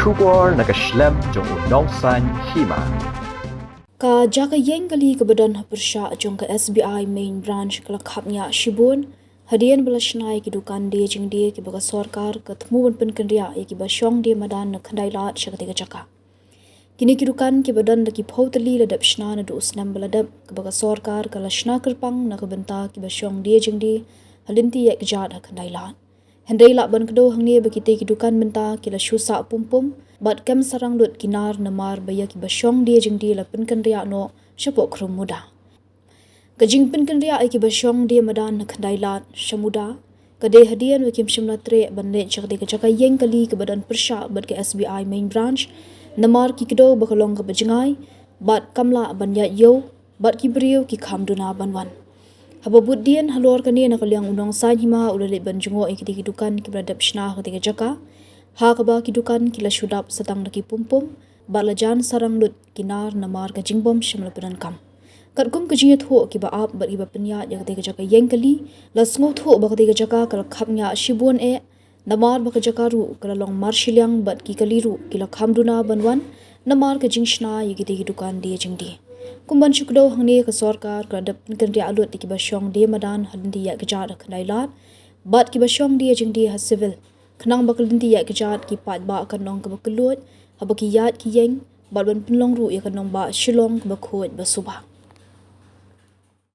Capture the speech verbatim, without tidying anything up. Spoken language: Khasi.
Khubor na ka shlem jong u Nongsaiñ Hima. Ka jaka ïeng kali kaba don ha pyrshah jong ka S B I Main Branch ka la khapngiah shibun hadien ba la shna ïa ki dukan die jingdie kiba ka sorkar ka thmu ban pynkynriah ïa kiba shong die madan na Khyndailad sha katei ka jaka. Kine ki dukan kiba don da ki phew tylli la dep shna naduh u snem ba la dep, kaba ka sorkar ka la shna kyrpang na ka bynta kiba shong die jingdie ha lynti ïaid kjat ha Khyndailad. Hynrei lah ban kdew hangne ba kitei ki dukan mynta ki la shu sah pum pum bad kem sarang lut ki nar namar ba ïa kiba shong die jingdie la pynkynriah noh shapoh khrum muda. Ka jingpynkynriah ïa kiba shong die madan na Khyndailad sha muda ka dei hadien ba kim shym la treh ban leit sha katei ka jaka ïeng kali kaba don pyrshah bad ka S B I Main Branch namar ki kdew ba ka long kaba jngai bad kam lah ban ïaid ïew bad ki briew ki kham duna ban wan. Haba bud dien halor kane, na ka liang u Nongsaiñ Hima u la leit ban jngoh ïa kitei ki dukan kiba la dep shna ha katei ka jaka, ha kaba ki dukan ki la shu dap sa tang da ki pum pum bad la jan sarang lut ki nar namar ka jingbym shym la pyndonkam. Katkum ka jingïathuh kiba ap bad kiba pynïaid ïa katei ka jaka ïeng kali, la sngewthuh ba katei ka jaka ka la khapngiah shibun eh namar ba ka jaka ruh ka la long mar shiliang bad ki kali ruh ki la kham duna ban wan namar ka jingshna ïa kitei ki dukan die jingdie. Kum ban shu kdew hangne, ka sorkar ka la dep pynkynriah lut ïa kiba shong die madan ha lynti ïaid kjat ha Khyndailad bad kiba shong die jingdie ha Civil, khnang ba ka lynti ïaid kjat ki paidbah kan long kaba kylluid haba ki ïaid ki ïeng bad ban pynlong ruh ïa ka nongbah Shillong kaba khuid ba suba.